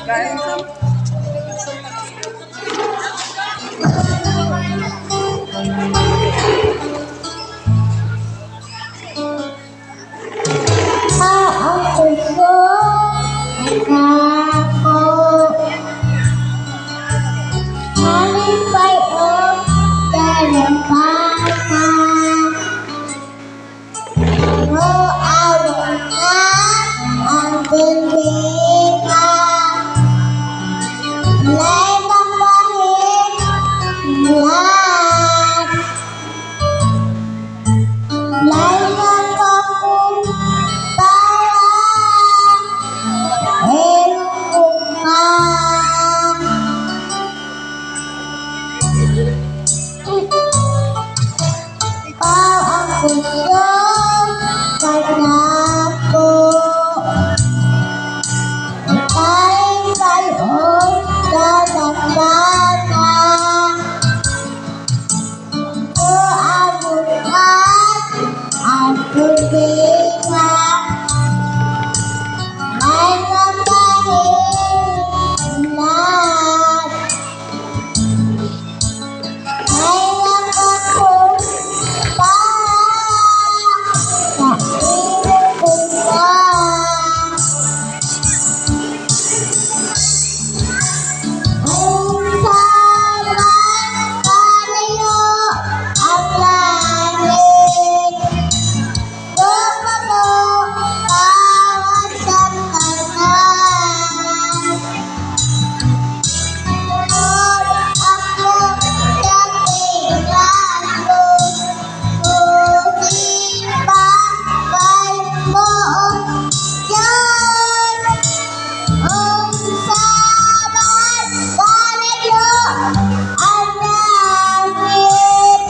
Kain sa Ang kusog ako, malipay og dalampana. Mo nga ang tindika, Walay makahimulat. Walay makakumpara imong gugma. Ikaw ang kusog kanako, Malipay og dalampana. Moabot ang problema, May makahimulat. May makakumpara sa imong gugma. Unsa man kalayo ang langit, Gugma mo gawas sa tanan. Lord, ako sa tingalo, Musipakan mo, Diyos. Unsa man kalayo ang langit,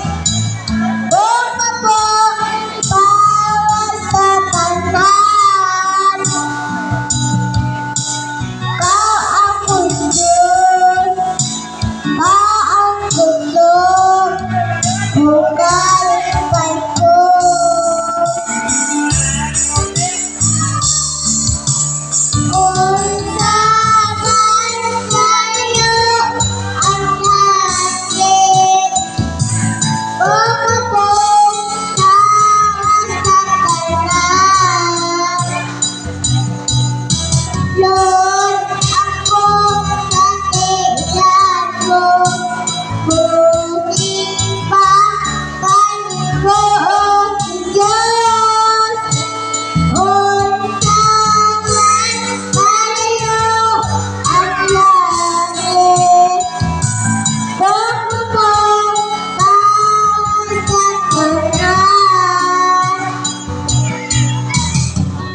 Gugma mo gawas sa tanan. Ikaw ang Diyos, ikaw ang kusog, ug kalipay ko. Unsa man kalayo ang langit, Gugma mo gawas sa tanan. Lord, ako sa tiyan mo, Musipakan mo, Diyos. Unsa man kalayo ang langit, Gugma mo gawas sa tanan.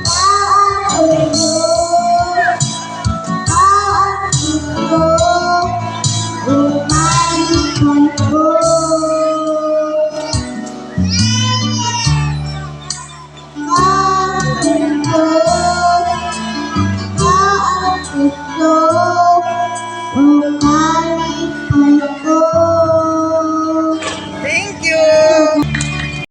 Ikaw ang Diyos, ikaw ang kusog, ug malipay ko. Ikaw ang Diyos, ikaw ang kusog,